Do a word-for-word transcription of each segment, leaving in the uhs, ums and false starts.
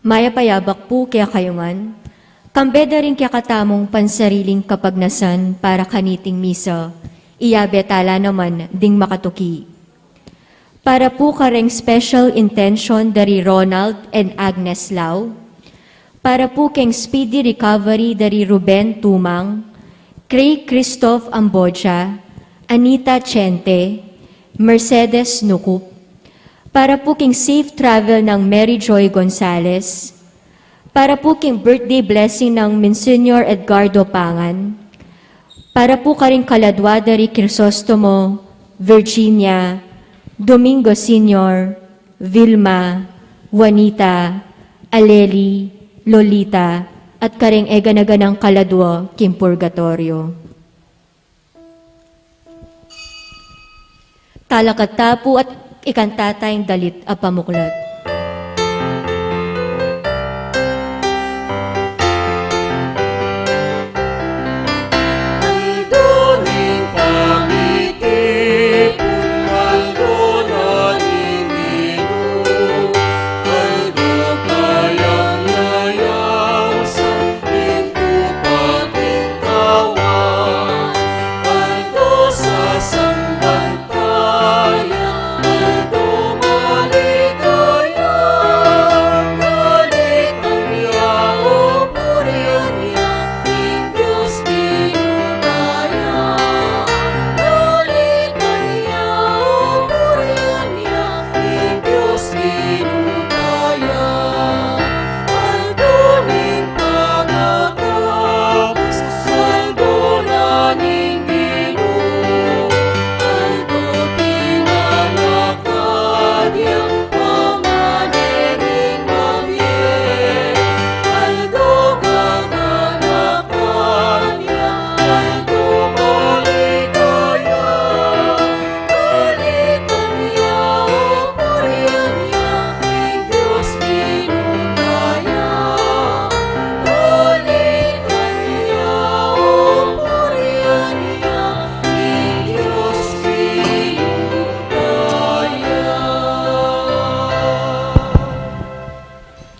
Mayap a yabak pu kekayu ngan, kambe da ring kekatamung pansariling kapagnasan para kaniting misa, iyabe tala naman ding makatuki. Para pu kareng special intention dari Ronald and Agnes Lau. Para pu keng speedy recovery dari Ruben Tumang, Craig Christoph Ambodia, Anita Chente, Mercedes Nucup. Para pu keng safe travel nang Mary Joy Gonzalez. Para pu keng birthday blessing nang Monsignor Edgardo Pangan. Para pu karing kaladwa dari Crisostomo, Virginia, Domingo Senior, Vilma, Juanita, Aleli, Lolita, at karing eganaganang kaladwa king purgatoryo. Talakad ta pu at ikanta tayang dalit a pamuklat.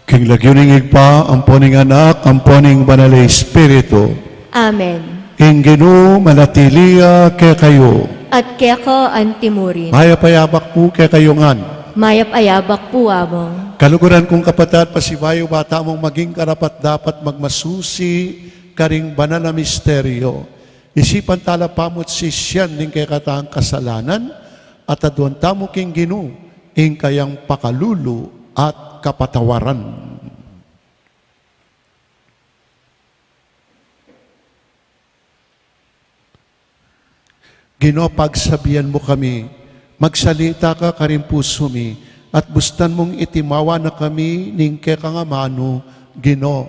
King lagyu ning Ibpa, ampo ning Anak, ampo ning Banal a Espiritu. Amen. Ing Ginu manatili ya kekayu. At keka antimurin. Mayap a yabak pu kekayu ngan. Mayap a yabak pu, Among. Kaluguran kung kapatad, pasibayu ba tamung maging karapat-dapat magmasusi karing banal a misteryo, isipan tala pamu't sisian ning kekatang kasalanan, at aduan tamu king Ginu ing kayang pakalulu at kapatawaran. Ginu, pagsabian mu kami, magsalita ka karing pusu mi, at bustan mung itimawa na kami ning kekang amanu, Ginu,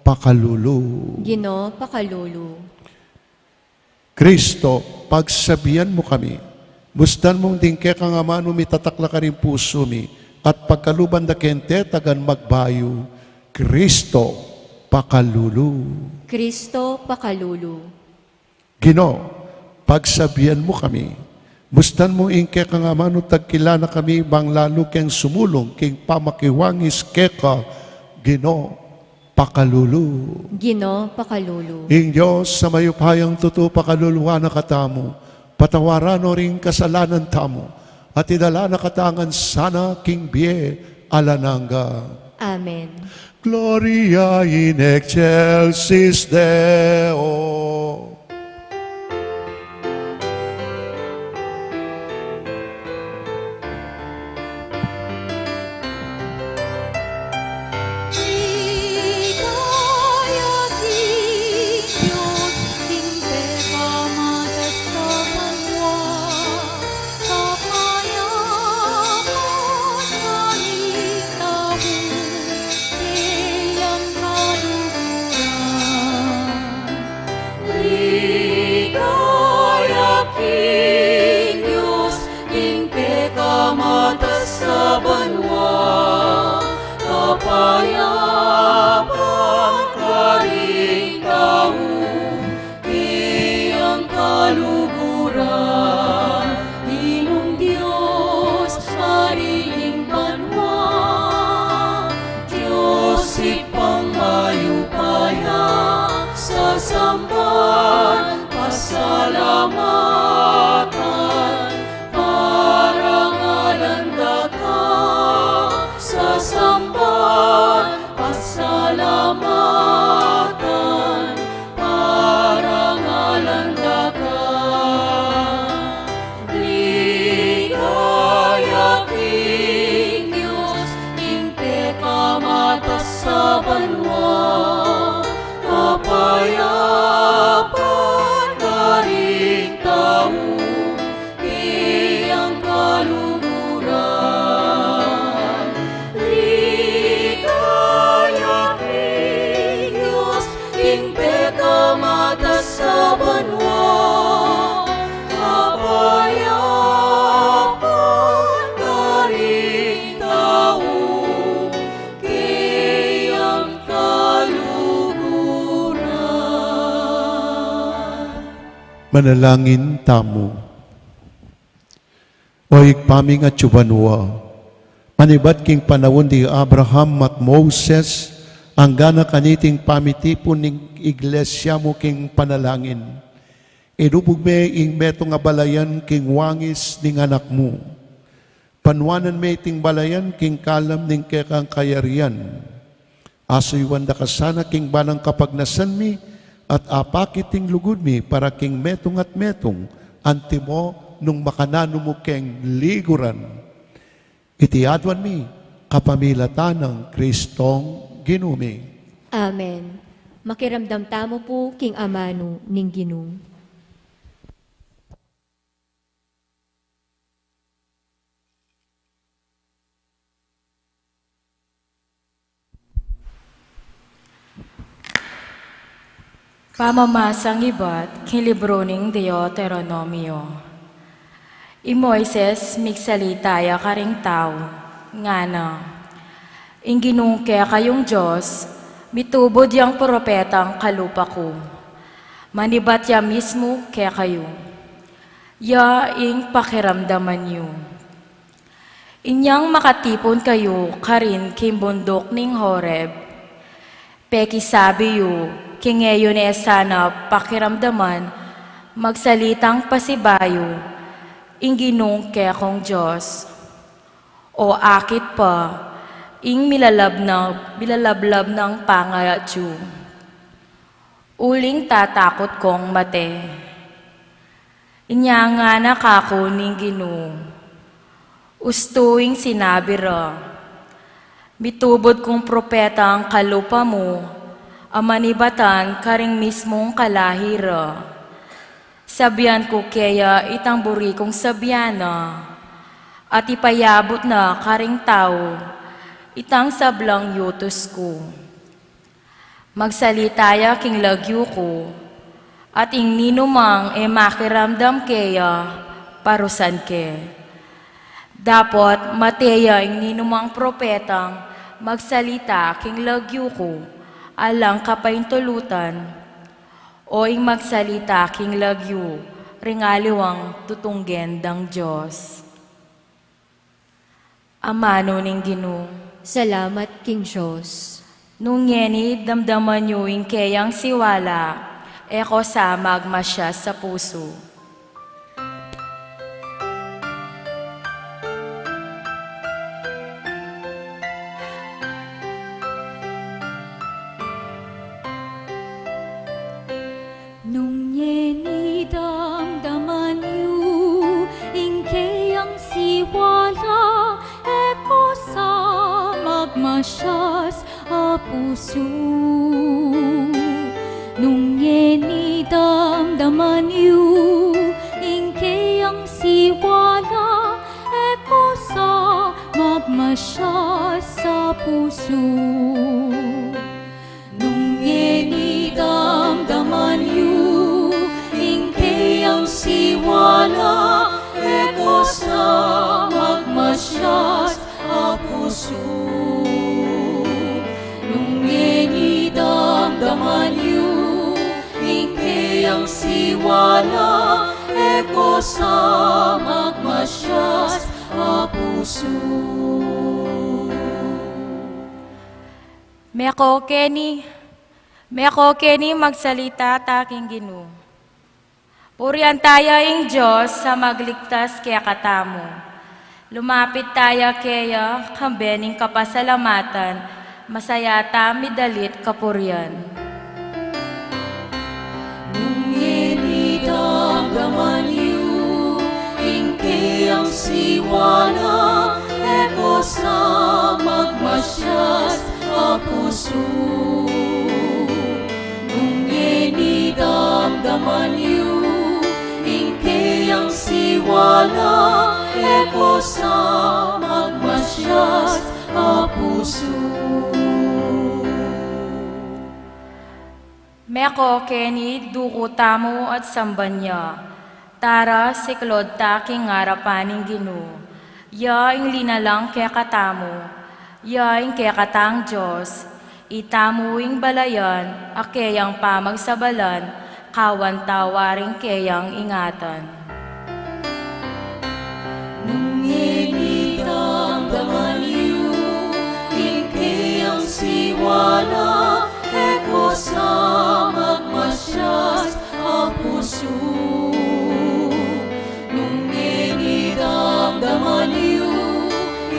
pakalulu. Ginu, pakalulu. Kristo, pagsabian mu kami. Bustan mung ding kekang amanu mitatakla karing pusu mi, at pagkaluban da keng tetagan magbayu, Kristo, pakalulu. Kristo, pakalulu. Ginu, pagsabian mu kami. Bustan mung ing kekang amanu tagkilala kami bang lalu keng sumulung king pamakiwangis keka, Ginu, pakalulu. Ginu, pakalulu. Ing Dios a mayupayang tutu pakaluluan na katamu, patawaran no ring kasalanan tamu, at idala na katamu ngan sana king bie alang angga. Amen. Gloria in excelsis Deo. Ligaya king Dios, king pekamatas a banua, kapayapan karing tau, kayang kaluguran, Ginung Dios, Ari ning banua, Dios Ibpang mayupaya, sasamban, pasalamatan, parangalan Manalangin tamu. O Ibpa ming atsu banua, manibat king panaun di Abraham at Moses, angga na kaniting pamitipun ning Iglesia mu king panalangin, ilubug me ing metung a balayan king wangis ning Anak mu. Panuanan me iting balayan king kalam ning kekang kayarian. Asuyuan da ka sana king banang kapagnasan mi, at apakit ing lugud mi para king metung at metung, antimo nung makananu mu keng liguran. Iti aduan mi kapamilatan nang Kristong Ginu mi. Amen. Makiramdam tamu pu king amanu ning Ginu. Pamamasang ibat king libru ning Deuteronomio. I Moises migsalita ya karing tau, ngana, Ing Ginung kekayung Dios, mitubud yang propetang kalupa ku. Manibat ya mismu kekayu. Ya ing pakiramdaman yu. Inyang makatipun kayu karin king bunduk ning Horeb, pekisabi yu, king e yu ne sana pakiramdaman, magsalitang pasibayu, ing Ginung kekong Dios. O akit pa, ing milalab na, milalablab nang pangalat yu. Uling tatakut kong mate. Inya ngana kaku ning Ginu, ustu ing sinabi ra, mitubud kung propetang kalupa mu, a manibatan karing mismung kalahi ra. Sabian ku keya itang buri kung sabian na, at ipayabut na karing tau itang sablang yutus ku. Magsalita ya king lagyu ku, at ing ninumang e makiramdam keya, parusan ke. Dapot mate ya ing ninumang propetang magsalita king lagyu ku, alang kapaintulutan, o ing magsalita king lagyu ring aliwang tutunggen dang Dios. Amanu ning Ginu. Salamat king Dios. Nung ngeni damdaman yu ing keyang siwala, e ko sa magmasyas sa pusu. Nung ngeni damdaman yu ing keyang siwala, e ko sa magmasyas a pusu. Nung ngeni damdaman yu ing keyang siwala, e ko sa magmasyas a pusu. Nung ngeni damdaman yu ing keyang siwala, e ko sa magmasyas a pusu. Nung ngeni damdaman yu ing keyang siwala, e ko sa magmasyas a pusu. Meko keni, meko keni magsalita ta king Ginu. Purian taya ing Dios a magligtas kekatamu. Lumapit taya keya kambe ning kapasalamatan, masaya ta midalit kapurian. Nung ngeni damdaman yu ing keyang siwala, e ko sa magmasyas a pusu. Nung ngeni damdaman yu ing keyang siwala, e ko sa magmasyas a pusu. Meko keni, duku tamu at samban ya. Tara, siklaud ta king arapan ning Ginu. Ya ing linalang kekatamu, ya ing kekatang Dios, itamu ing balayan a keyang pamagsabalan, kawan tau waring keyang ingatan. Nung ngeni damdaman yu ing keyang siwala, e ko sa magmasyas a pusu. Nung ngeni damdaman yu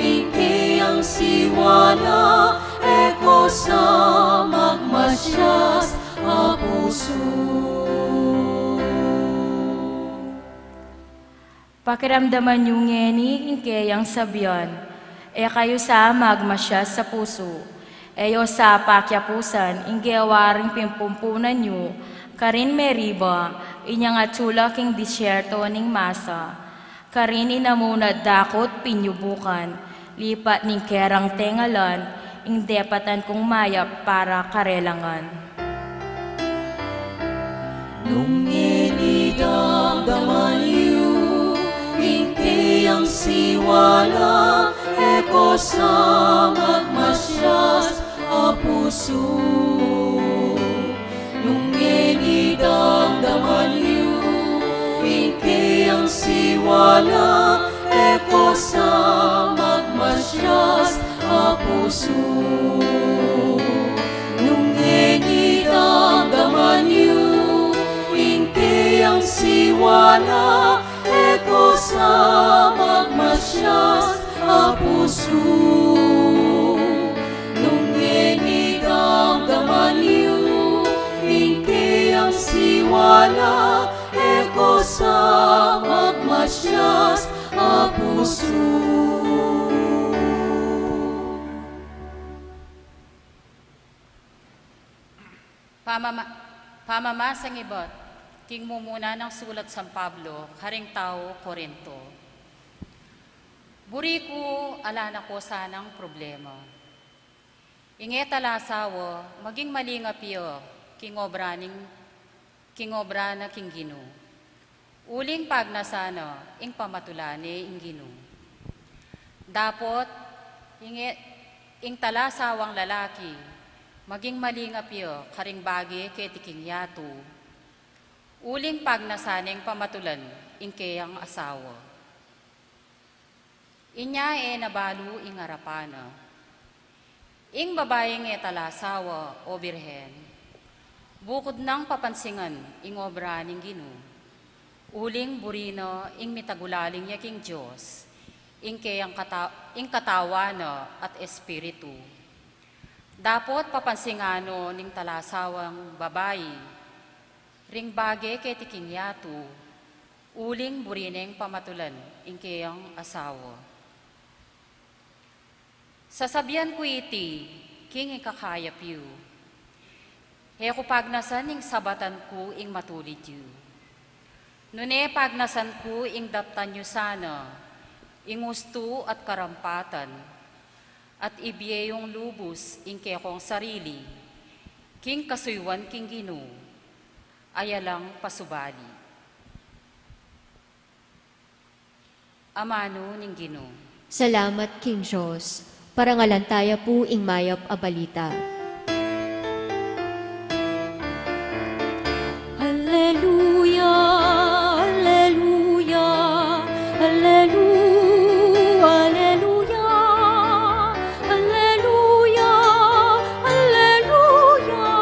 ing keyang siwala, e ko sa magmasyas a pusu. Pakiramdaman yu ngeni ing keyang sabian, e kayu sa magmasyas a pusu. E yu sa pakiapusan ing gewa ring pimpumpunan yu karin Meriba, inyang atsu la king disyerto ning Masa. Karin inamu na dakut pinyubukan, lipat ning kerang tengalan, ing depatan kung mayap para karelangan. Nung ngeni damdaman yu ing keyang siwala, e ko sa magmasyas a pusu. Nung ngeni damdaman yu ing keyang siwala, e ko sa magmasyas a pusu. Nung ngeni damdaman yu ing keyang siwala, e ko sa magmasyas a pusu. Nung ngeni damdaman yu ing keyang siwala, e ko sa magmasyas a pusu. Pamama-, pamamasang ibat king mumuna nang sulat San Pablo karing tau Corinto. Buri ku, ala na ko sanang problema. Ing e talasawa, maging malingap ya king obra ning, king obra na king Ginu. Uling pagnasan na ing pamatulan ne ing Ginu. Dapot, ing e-, ing talasawang lalaki, maging malingap ya karing bage keti king yatu. Uling pagnasan ne ing pamatulan ing keyang asawa. Inya e na balu ing arapan na. Ing babaing e talasawa o birhen, bukud nang papansingan ing obra ning Ginu, uling buri na ing mitagulaling ya king Dios, ing keyang kata-, ing katawan na at espiritu. Dapot papansingan no ning talasawang babai ring bage keti king yatu, uling buri neng pamatulan ing keyang asawa. Sasabian ku iti king ikakayap yu. E ku pagnasan ing sabatan ku ing matulid yu. Nune pagnasan ku ing daptan yu sana ing ustu at karampatan, at ibie yung lubus ing kekong sarili king kasuyuan king Ginu, ayalang pasubali. Amanu ning Ginu. Salamat king Dios. Parangalan taya pu ing mayap a balita. Alleluia, alleluia, allelu-, alleluia, alleluia, alleluia,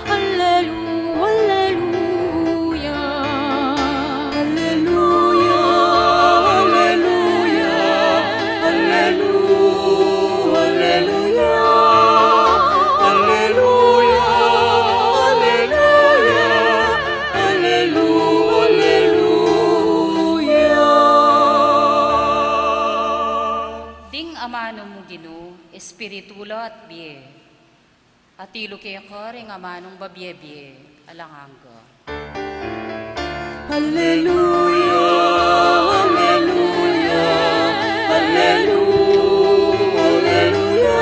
allelu-, alleluia. Alleluia, alleluia, allelu-, alleluia, alleluia, alleluia, allelu-, alleluia. Ding amanu mu Ginu, espiritu la at bie. Atilu keka ring amanung babie-bie alang angga. Alleluia, alleluia, alleluia,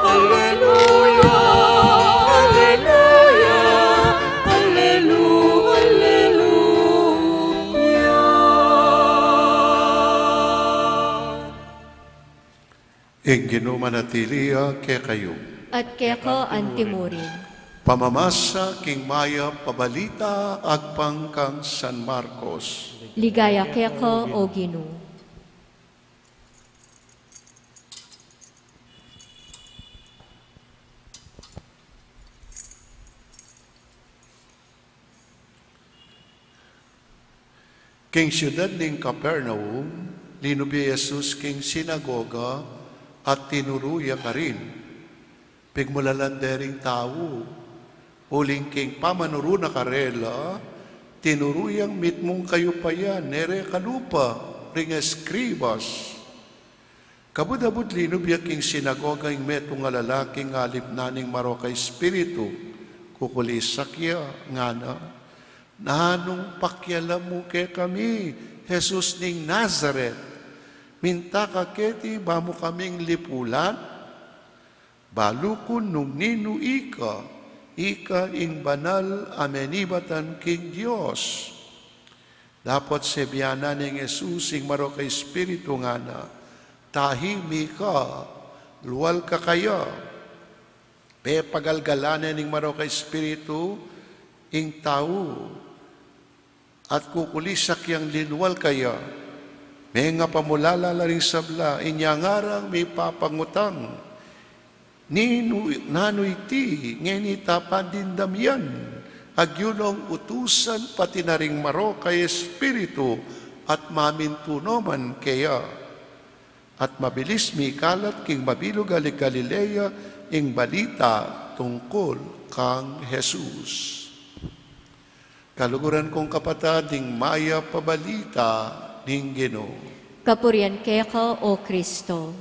alleluia, alleluia, alleluia, alleluia. Ing Ginu manatili ya kekayu. At keka antimurin. Pamamasa king Mayap a Balita agpang kang San Marcos. Ligaya keka, O Ginu. King siudad ning Capernaum, linub ya i Jesus king sinagoga at tinuru ya karin. Pigmulalan de ring tau, uling king pamanuru na karela, tinuru yang mitmung kayupayan, e re kalupa ring eskribas. Kabud-abud linub ya king sinagoga ing metung a lalaking alip na ning marok a espiritu. Kukulisak ya, ngana, "Nanung pakialam mu kekami, Jesus ning Nazaret? Minta ka keti ba mu kaming lipulan? Balu ku nung ninu ika, ika ing banal a menibatan king Dios." Dapot sebianan neng Jesus ing marok a espiritu, ngana, "Tahimik ka, lual ka kaya." Pepagalgalan ne ning marok a espiritu ing tau, at kukulisak yang linual kaya. Mengapamulala la ring sabla, inya ngarang mipapangutang, "Ninu, nanu iti? Ngeni ta pandindam yan? Agyu nong utusan pati na ring marok a espiritu at mamintu no man keya." At mabilis mikalat king mabilug a Galilea ing balita tungkul kang Jesus. Kaluguran kung kapatad, ing mayap a balita ning Ginu. Kapurian keka, O Kristo.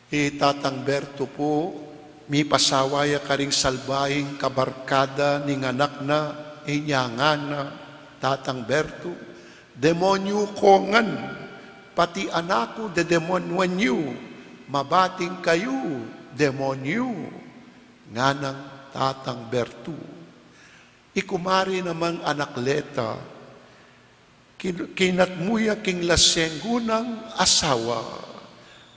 I Tatang Bertu pu, mipasawa ya karing salbahing kabarkada ning anak na, inya ngana, "Tatang Bertu, demonyu ko ngan, pati anak ku dedemonuan yu, mabating kayu, demonyu," nganang Tatang Bertu. I kumari namang Anakleta, kin-, kinatmu ya king lasenggu nang asawa.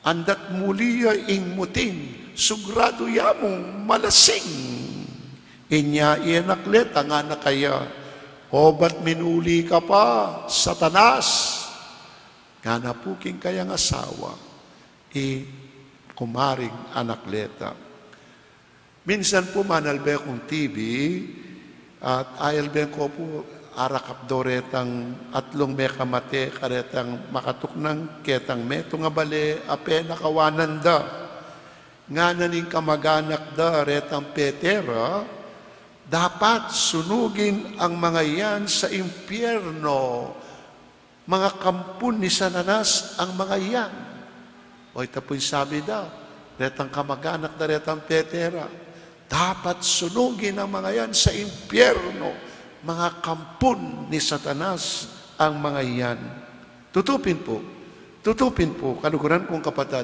Andat muli ya ing muting, "Sugradu ya mung malasing." Inya i Anakleta ngana kaya, "Obat minuli ka pa, Satanas?" Ngana pu king kayang asawa, i kumaring Anakleta. Minsan pu manalbe kung T V, at ayalbe ko pu arakap do retang atlung mekamate karetang makatuknang ketang metung a bale a penakawanan da. Ngana ning kamaganak da retang petera, "Dapat sunugin ang mga yan sa impyerno. Mga kampun ni Satanas ang mga yan." O, ita pu ing sabi da retang kamaganak da retang petera, "Dapat sunugin ang mga yan sa impyerno. Mga kampun ni Satanas ang mga yan." Tutu pin pu, tutu pin pu, kaluguran kung kapatad,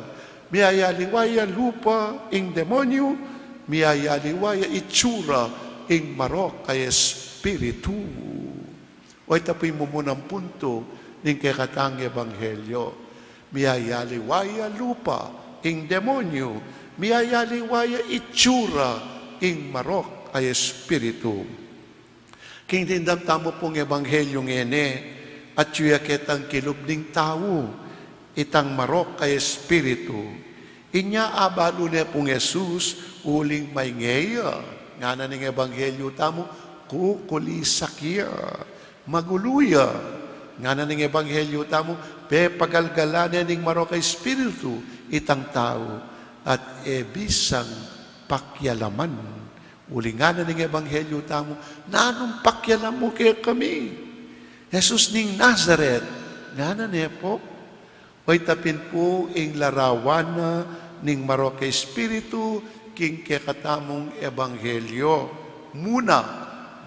miyayaliwa ya lupa ing demonyu, miyayaliwa ya itsura ing marok a espiritu. O, ita pu ing mumunang puntu ning kekatang ebanghelyo. Miyayaliwa ya lupa ing demonyu, miyayaliwa ya itsura ing marok a espiritu. King dimdam tamu pung ebanghelyu ngeni, atyu ya ketang kilub ning tau itang marok a espiritu. Inya abalu ne pung Jesus, uling maingey ya. Ngana ning ebanghelyu tamu, kukulisak ya, magulu ya. Ngana ning ebanghelyu tamu, pepagalgalan ne ning marok a espiritu itang tau, at e bisang pakialaman. Uling ngana ning ebanghelyu tamu, "Nanung pakialam mu kekami, Jesus ning Nazaret?" Ngana ne pu. O, ita pin pu ing larawan na ning marok a espiritu king kekatamung ebanghelyo. Muna,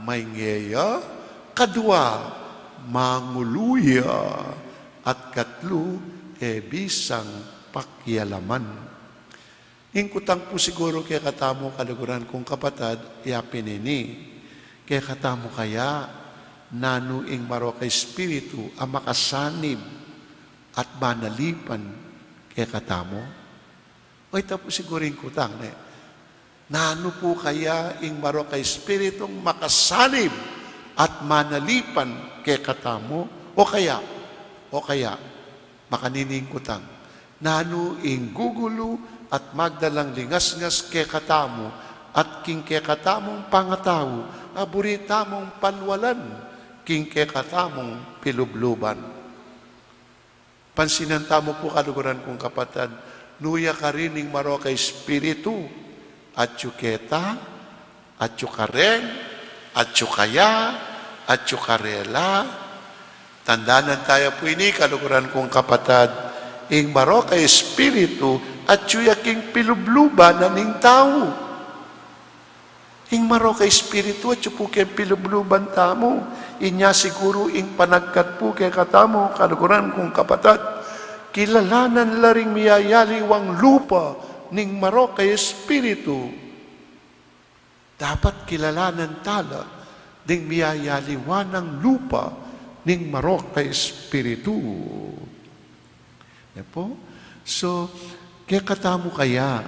maingey ya, kadua, mangulu ya, at katlu, e bisang pakialaman. Ing kutang pu siguru kekatamu, kaluguran kung kapatad, ya pin ini. Kekatamu kaya, nanu ing marok a espiritu a makasanib at manalipan kekatamu? O ita pu siguru ing kutang, ne? Nanu pu kaya ing marok a espiritung makasalib at manalipan kekatamu? O kaya, o kaya, makanini ing kutang, nanu ing gugulu at magdalang lingasngas kekatamu at king kekatamung pangatau a buri tamung palwalan king kekatamung pilubluban? Pansinan tamu pu, kaluguran kung kapatad, nu ya karin ing marok a espiritu, atyu keta, atyu kareng, atyu kaya, atyu karela. Tandanan taya pu ini, kaluguran kung kapatad, ing marok a espiritu, atyu ya king pilubluban na ning tau. Ing marok a espiritu atyu pu king pilubluban tamu. Inya siguru ing panagkat pu kekatamu, kaluguran kung kapatad, kilalanan la ring miyayaliwang lupa ning marok a espiritu. Dapat kilalanan tala ding miyayaliwang lupa ning marok a espiritu. E pu? So, kekatamu kaya,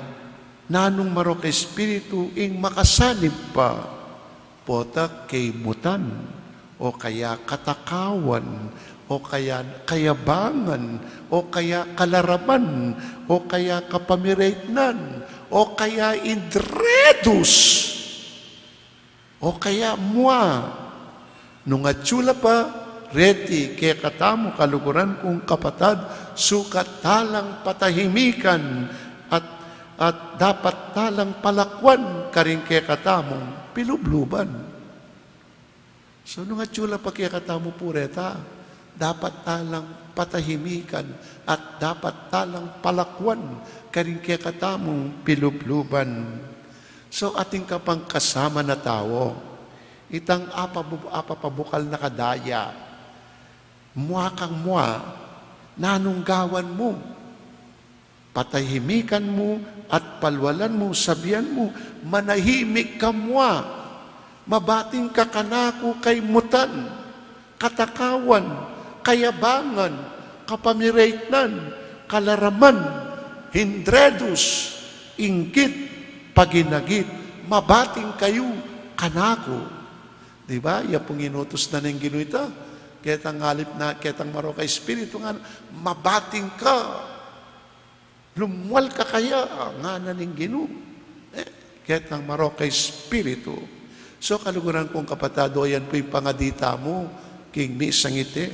nanung marok a espiritu ing makasalib pa? Pota kaymutan, o kaya katakawan, o kaya kayabangan, o kaya kalaraman, o kaya kapamiraitnan, o kaya indredus, o kaya mua. Nung atyu la pa reti kekatamu, kaluguran kung kapatad, sukat talang patahimikan at, at dapat talang palakwan karing kekatamung pilubluban. So, nung atyu la pa kekatamu pu reta, dapat talang patahimikan at dapat talang palakwan karing kekatamung pilubluban. So, atin ka pang kasama na tau, itang apabu-, apapabukal na kadaya. Mua kang mua, nanung gawan mu? Patahimikan mu at palwalan mu, sabian mu, manahimik ka mua. Mabating ka kanaku kaymutan, katakawan, kayabangan, kapamiraitnan, kalaraman, hindredus, inggit, paginagit, mabating kayu kanaku. Di ba? Ya pung inutus na ning Ginu ita. Ketang alip na, ketang marok a espiritu ngana, mabating ka. Lumwal ka kaya, ngana ning Ginu. E, ketang marok a espiritu. So, kaluguran kung kapatad, o yan pu ing pangadi tamu king misang iti.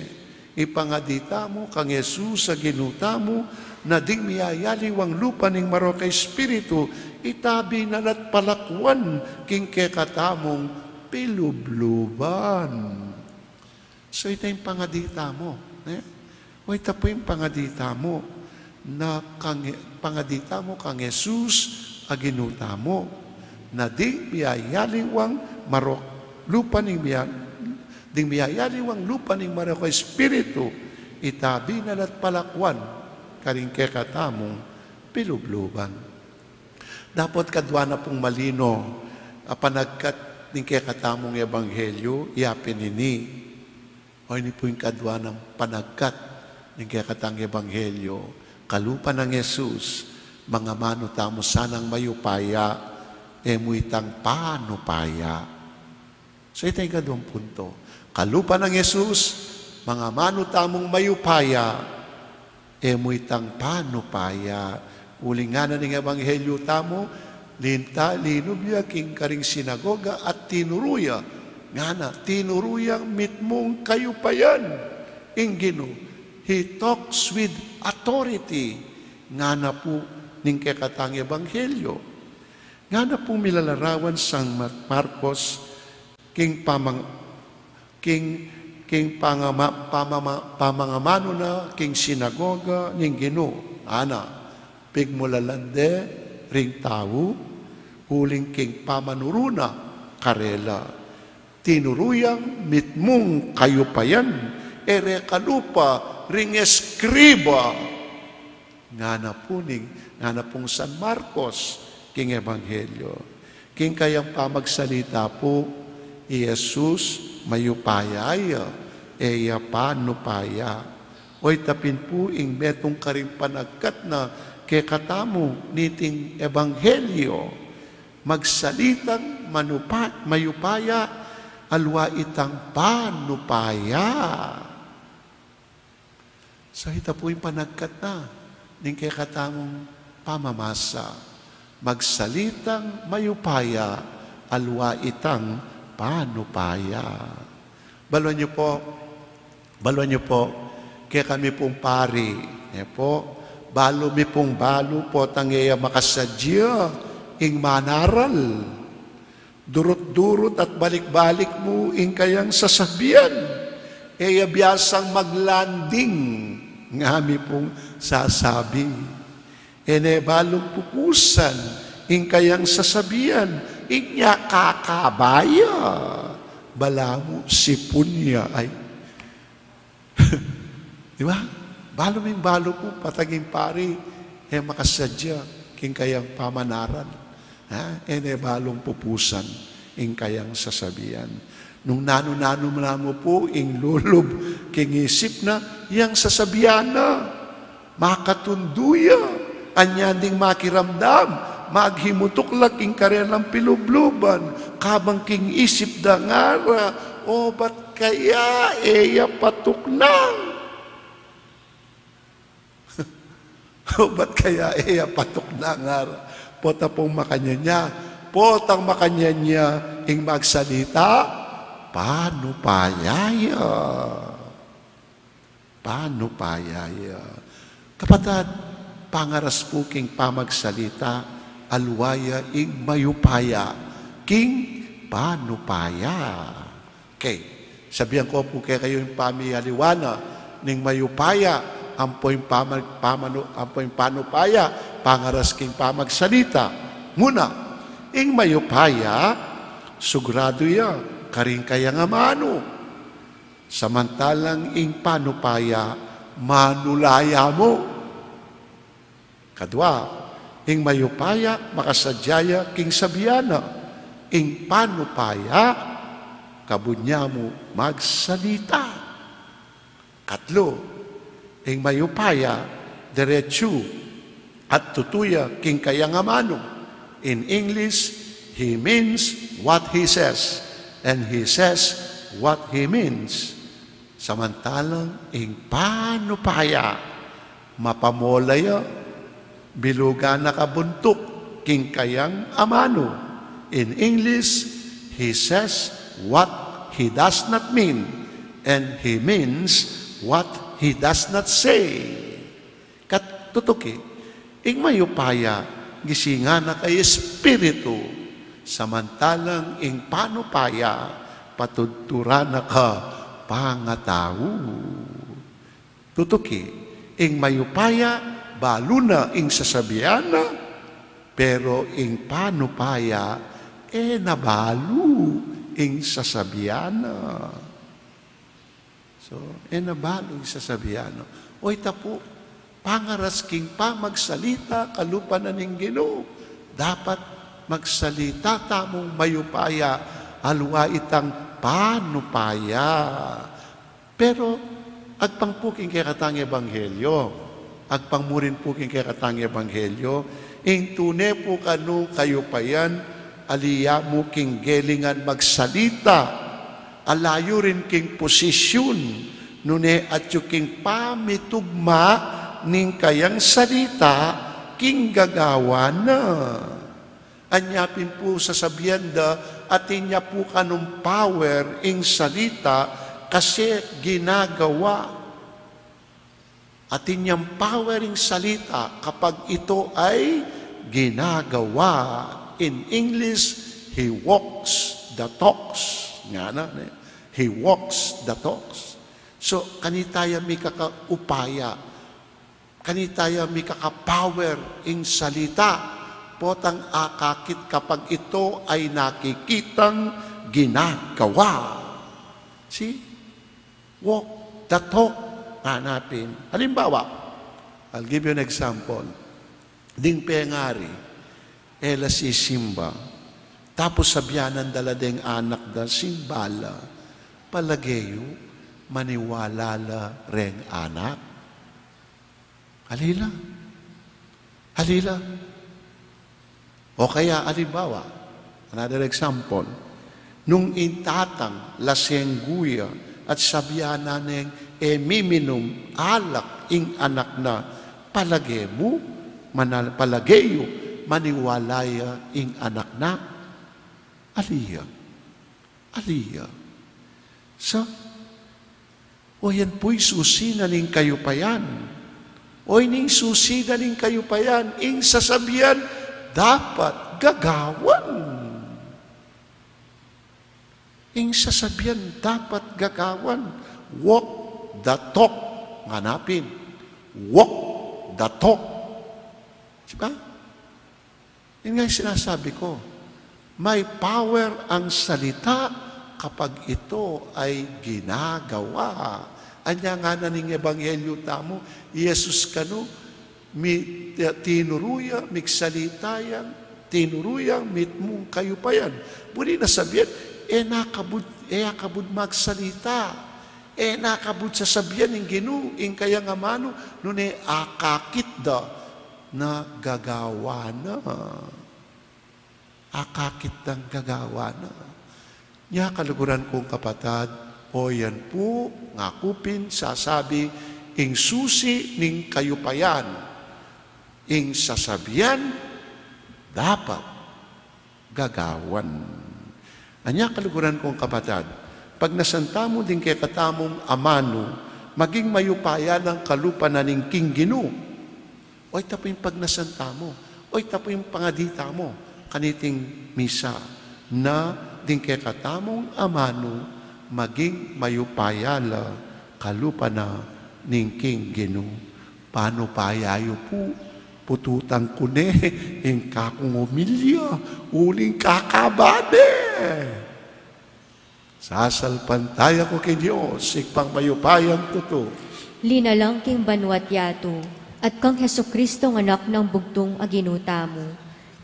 Ipangadi tamu kang Jesus a Ginu tamu, na ding miyayaliwang lupa ning marok a espiritu, itabi na la't palakwan king kekatamung pilubluban. So, ita ing pangadi tamu, ne? O ita pu ing pangadi tamu, na kang, pangadi tamu kang Jesus a Ginu tamu, na ding miyayaliwang marok lupa ning miya-, ding miyayaliwang lupa ning marok a espiritu, itabi na la't palakwan karing kekatamung pilubluban. Dapot kadua na pung malino a panagkat ning kekatamung ebanghelyu, ya pin ini. O ini pu ing kadua nang panagkat ning kekatang ebanghelyu. Kalupa nang Jesus, mangamanu tamu sanang mayupaya, e mu itang panupaya. So, ita ing kaduang punto. Kalupa nang Jesus, mangamanu tamung mayupaya, e mu itang panupaya. Uling ngana ning ebanghelyu tamu, linta, linub ya king karing sinagoga at tinuru ya. Ngana, tinuru yang mitmung kayupayan ing Ginu. He talks with authority. Ngana pu ning kekatang ebanghelyu. Ngana pu milalarawan San Mar-, Marcos, king pamang-, king, king pangama-, pamama-, pamangamanu na king sinagoga ning Ginu, ngana, pigmulalan de ring tau, uling king pamanuru na karela, tinuru yang mitmung kayupayan, e re kalupa ring eskriba. Ngana pu ning, ngana pung San Marcos king ebanghelyu. King kayang pamagsalita pu, i Jesus mayupaya ya, e ya panupaya. Oyta pin pu ing metung karing panagkat na kekatamu niting ebanghelyo, magsalitang manupa-, mayupaya, aliwa itang panupaya. So, ita pu ing panagkat na ning kekatamung pamamasa, magsalitang mayupaya, aliwa itang panupaya. Balu yu pu, balu yu pu, kekami pung pari, e pu, balu mi pung balu, potang e ya makasadya ing manaral. Durut-durut at balik-balik mu ing kayang sasabian. E ya biasang maglanding, ngami pung sasabi. E ne balung pupusan ing kayang sasabian, inya kakaba ya. Balamu sipun ya, ay. Di ba? Balu ming balu pu, potang ing pari e makasadya king kayang pamanaral. Ha? E ne balung pupusan ing kayang sasabian. Nung nanu-nanu na mu pu ing lulub king isip na, yang sasabian na, makatundu ya. Anya ding makiramdam, maghimutuk la king karelang pilubluban, kabang king isip da ngara, obat kaya e ya patuknang. Obat kaya e ya patuknang, ngara. Pota pung makanyan ya, potang makanyan ya ing magsalita, panupaya ya. Panupaya ya. Kapatad, pangaras pu king pamagsalita, aliwa ya ing mayupaya king panupaya. Okay. Sabian ku pu kekayu ing pamialiwa na ning mayupaya ampo ing pamag-, pamanu-, ampo ing panupaya, pangaras king pamagsalita. Muna, ing mayupaya, sugradu ya karing kayang amanu. Samantalang ing panupaya, manulayan mu. Kadua, ing mayupaya, makasadya ya king sabian na. Ing panupaya, kabud ya mu magsalita. Katlu, ing mayupaya, diretsu at tutu ya king kayang amanu. In English, he means what he says, and he says what he means. Samantalang ing panupaya, mapamola ya, bilugan na kabuntuk king kayang amanu. In English, he says what he does not mean, and he means what he does not say. Kat tutuki, ing mayupaya, gisingan na ka espiritu, samantalang ing panupaya, patudturan na ka pangatau. Tutuki, ing mayupaya, balu na ing sasabian na, pero ing panupaya, e na balu ing sasabian na. So, e na balu ing sasabian na. Oyta pu, pangaras king pamagsalita, kalupa na ning Ginu. Dapat magsalita tamung mayupaya, aliwa itang panupaya. Pero agpang pu king kekatang ebanghelyo, agpang mu rin pu king kekatang ebanghelyo, ing tune pu kanu kayupayan, ali ya mu king gelingan magsalita, ala yu rin king posisyun, nune atyu king pamitugma ning kayang salita king gagawan na. Anya pin pu sasabian da, atin ya pu kanung power ing salita kasi ginagawa. Atin yang power ing salita kapag ito ay ginagawa. In English, he walks the talks. Ngana, ne? He walks the talks. So, kanita ya mikakaupaya, kanita ya mikaka-power ing salita, potang akakit kapag ito ay nakikitang ginagawa. See? Walk the talk, ngana pin. Halimbawa, I'll give you an example. Ding pengari, e la sisimba. Tapos sabianan da la deng anak da, simba la. Palage yu, maniwala la reng anak? Alila. Alila. O kaya, alimbawa, another example, nung ing tatang lasenggu ya at sabian na neng e miminum alak ing anak na, palage mu, manal-, palage yu, maniwala ya ing anak na? Ali ya. Ali ya. Sa, o yan pu ing susi na ning kayupayan. O ini ing susi na ning kayupayan, ing sasabian dapat gagawan. Ing sasabian dapat gagawan. Walk the talk. Nganapin. Walk the talk. Diba? Yun nga yung sinasabi ko. May power ang salita kapag ito ay ginagawa. Anya ngana ning ebanghelyo tamu, i Jesus kanu, mi-, tinuru ya, migsalita yang, tinuru yang mitmung kayupayan. Buri na sabian, e na kabud, e ya kabud magsalita. E na kabud sasabian ing Ginu, ing kayang amanu, nune akakit da na gagawa na. Akakit dang gagawa na. Nya kaluguran kung kapatad, o yan pu, ngaku pin sasabi, ing susi ning kayupayan, ing sasabian dapat gagawan. Anya kaluguran kung kapatad, pagnasan tamu ding kekatamung amanu, maging mayupaya nang kalupa na ning king Ginu. O ita pu ing pagnasan tamu, o ita pu ing pangadi tamu kaniting misa, na ding kekatamung amanu maging mayupaya la kalupa na ning king Ginu. Panupaya yu pu, pututan ku ne ing kakung omilya uling kakaba ne. Sasalpantaya ku king Dios, Ibpang mayupayang tutu. Linalang king banua't yatu, at kang Jesucristong Anak nang bugtung a Ginu tamu.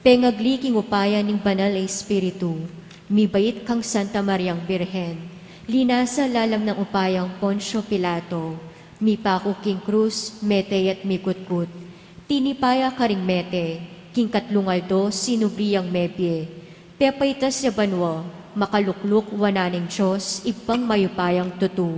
Pengagli king upaya ning Banal a Espiritu, mibait kang Santa Mariang Birhen, linasa lalam nang upayang Poncio Pilato, mipaku king krus, mete at mikutkut, tinipa ya karing mete, king katlung aldo sinubli yang mebie, pepaitas ya banua, makalukluk wanan ning Dios, Ibpang mayupayang tutu.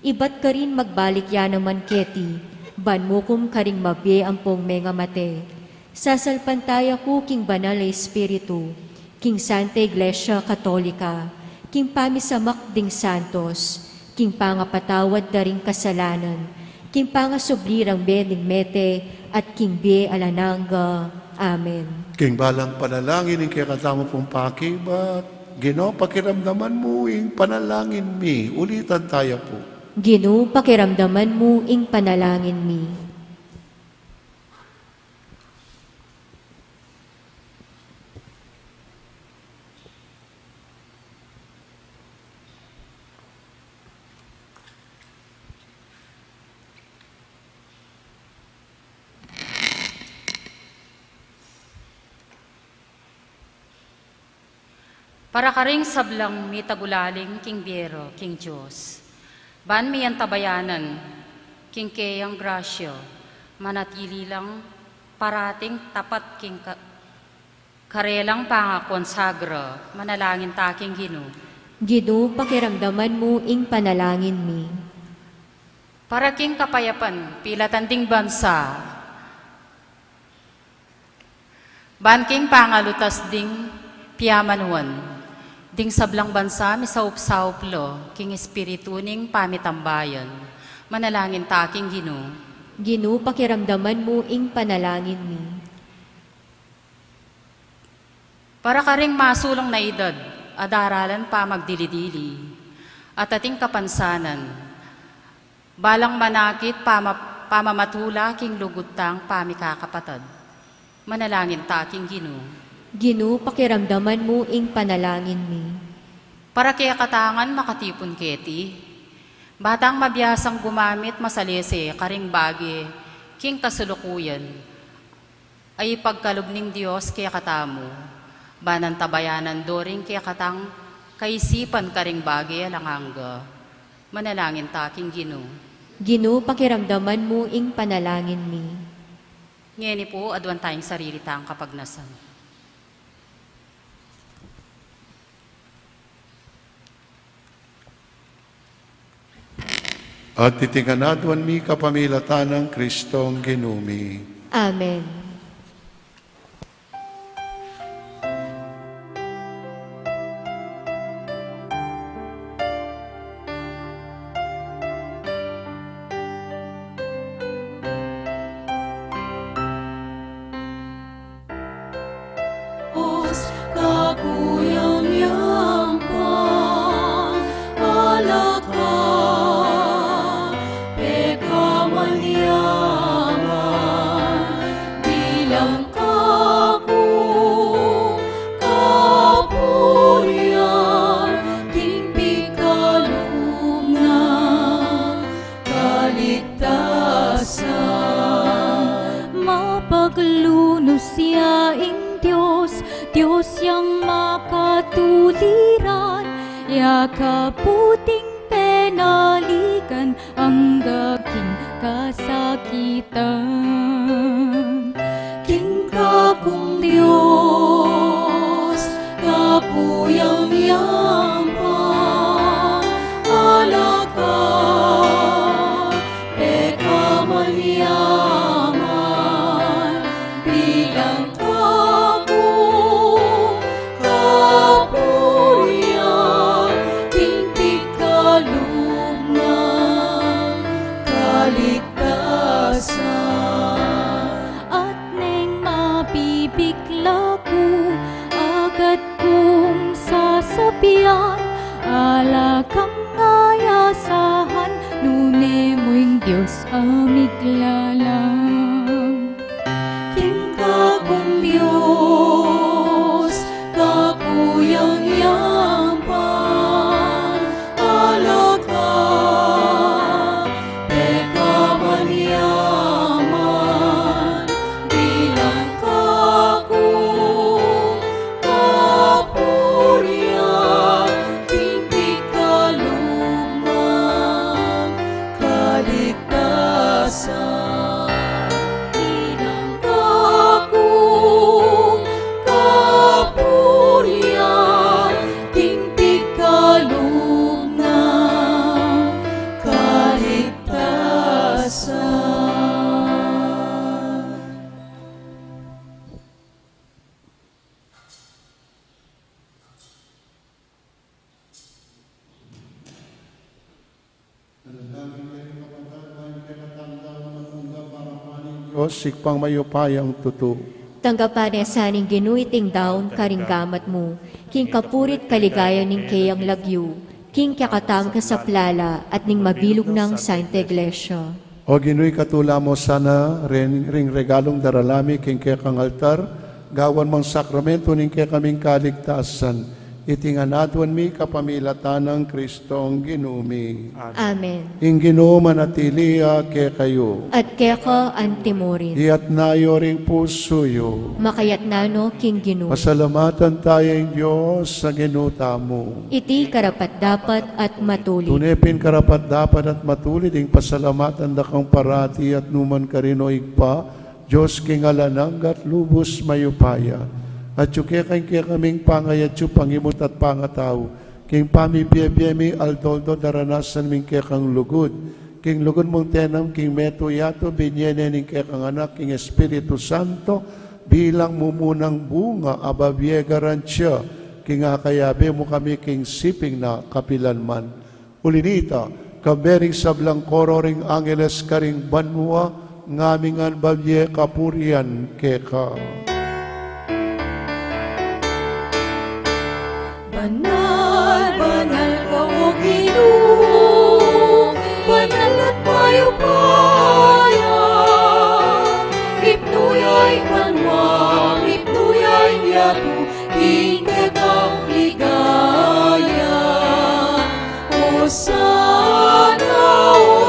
Ibat karin magbalik ya naman keti, ban mukum karing mabie ampong mengamate. Sasalpantaya ku king Banal a Espiritu, king Santa Iglesia Katolika, king pamisamak ding santos, king pangapatawad da ring kasalanan, king pangasubli rang bie ning mete, at king bie alang angga. Amen. King balang panalangin ning kekatamu pung pakibat, Ginu, pakiramdaman mu ing panalangin mi. Ulitan taya pu. Ginu, pakiramdaman mu ing panalangin mi. Para karing sablang mitagulaling king bie ra king Dios, ban miantabayanan king keyang grasya, manatili lang parating tapat king ka-, karelang pangakonsagra, manalangin ta king Ginu. Ginu, pakiramdaman mu ing panalangin mi. Para king kapayapan pilatan ding bansa, ban king pangalutas ding piamanuan ding sablang bansa, misaup-saup la king espiritu ning pamitambayan. Manalangin ta king Ginu. Ginu, pakiramdaman mu ing panalangin mi. Para karing masulung na idad a daralan pamagdili-dili at ating kapansanan, balang manakit pama-, pamamatula king lugud tang pamikakapatad. Manalangin ta king Ginu. Ginu, pakiramdaman mu ing panalangin mi. Para kekatang makatipun keti, ba tang mabiasang gumamit masalese karing bage king kasalukuyan a ipagkalub ning Dios kekatamu, ban antabayanan do ring kekatang kaisipan karing bage alang angga. Manalangin ta king Ginu. Ginu, pakiramdaman mu ing panalangin mi. Ngeni pu, aduan taya ing sarili tang kapagnasan. At iti ngan aduan mi kapamilatan nang Kristong Ginu mi. Amen. Dios, kakuyang yang pang alaka, pekaman yaman bilang kakung kapurian, king pikalub nang kaligtasan. Mapaglunus ya ing Dios, Dios yang makatuliran, ya kaputing penaligan angga king kasakitan. King kakung Dios, kakuyang yang pang alaka, pekaman yaman bilang kakung kapurian, king pikalub nang kaligtasan. At neng mabibigla ku, agad kung sasabian, alakang ayasahan, nune mu ing Dios a miglalang. King kakung Dios, kakuyang yang pang alaka, pekaman yaman bilang kakung kapurian, king pikalub nang kaligtasan. Bilang kakung kapurian, king pikalub nang kaligtasan. Dios, Ibpang mayupayang tutu. Tanggapan na sa ning Ginu iting daun karing gamat mu, king kapuri't kaligayan ning keyang lagyu, king kekatamung kasaplalan at ning mabilug nang Santa Iglesia. O Ginu, ikatula mu sana ring, ring regalung darala mi king kekang altar, gawan mang sakramentu ning kekaming kaligtasan. Iti ngan aduan mi kapamilatan nang Kristong Ginu mi. Amen. Ing Ginu manatili ya kekayu. At keka antimurin. Iyatas yu ring pusu yu. Makayatas no king Ginu. Pasalamatan taya ing Dios a Ginu tamu. Iti karapat-dapat at matulid. Tune pin karapat-dapat at matulid ing pasalamatan da kang parati at nukarin man, O Ibpa, Dios king alang angga at lubus mayupaya. Atyu keka ing kekaming pangayatsu, pangimut at pangatau, king pamibie-bie mi aldo-aldo daranasan mi ing kekang lugud, king lugud mung tinanam king metung yatu, binie ne ning kekang Anak king Espiritu Santo, bilang mumunang bunga a babie garansya, king akayabe mu kami king siping na kapilan man. Uli nita, kayabe ring sablang koro ring angeles karing banua, ngaming ngan babie kapurian keka. Banal, banal ka, O Ginu, banal at mayupaya, mipnu ya ing banua, mipnu ya ing yatu, king kekang ligaya. Osana,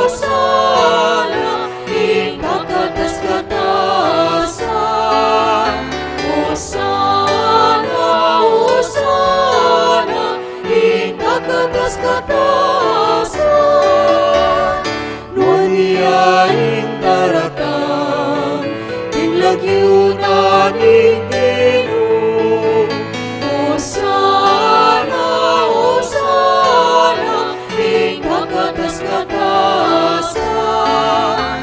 Osana, king kakatas-katasan. Osana, Osana, king kakatas-katasan. Nuan Yunan ing Ginu. Osana, Osana, ing kakatas-katasan.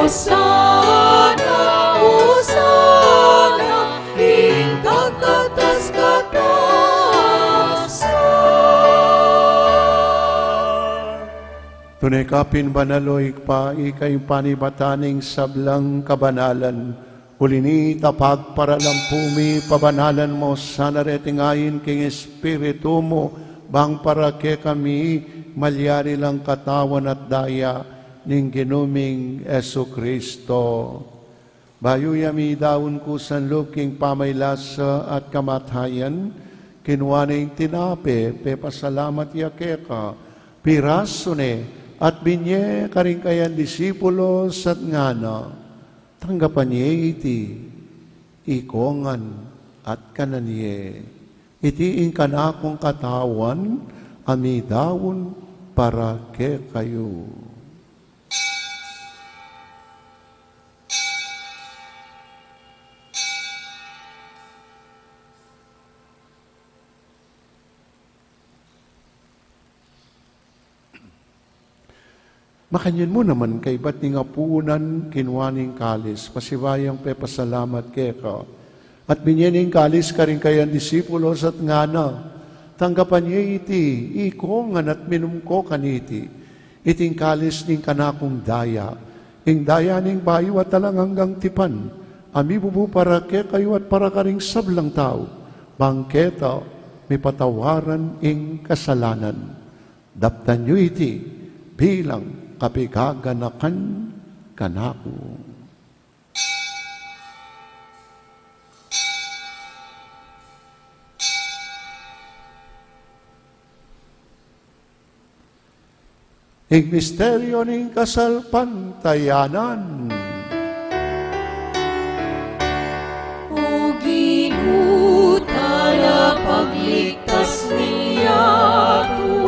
Osana, Osana, ing kakatas-katasan. Tune ka pin banal, o Ibpa, ika ing panibatan ning sablang kabanalan. Uli na nita, pagparalampu mi, pabanalan mu sana reting ain king Espiritu mu, bang para kekami malyari lang katawan at daya ning Ginu ming Jesucristo. Bayu ya midaun kusa lub king pamaylasa at kamatayan, kinua ne ing tinape, pepasalamat ya keka, pirasu ne, at binye karing kayang disipulos at ngana: Tanggapan ye iti, ikongan at kanan ye. Iti ing kanakung katawan a midaun para kekayu. Makanyan mu naman kaybat ning apunan, kinua ne ing kalis, pasibayung pepasalamat keka, at binye ne ing kalis karing kayang disipulos at ngana: Tanggapan ye iti, ikongan at minum ko kaniti. Iti ing kalis ning kanakung daya, ing daya ning bayu at alang anggang tipan, a mibubu para kekayu at para karing sablang tau, bang keta mipatawaran ing kasalanan. Daptan yu iti bilang kapigaganakan kanaku. Ing misteryu ning kasalpantayanan. O Ginu, talapagligtas ning yatu,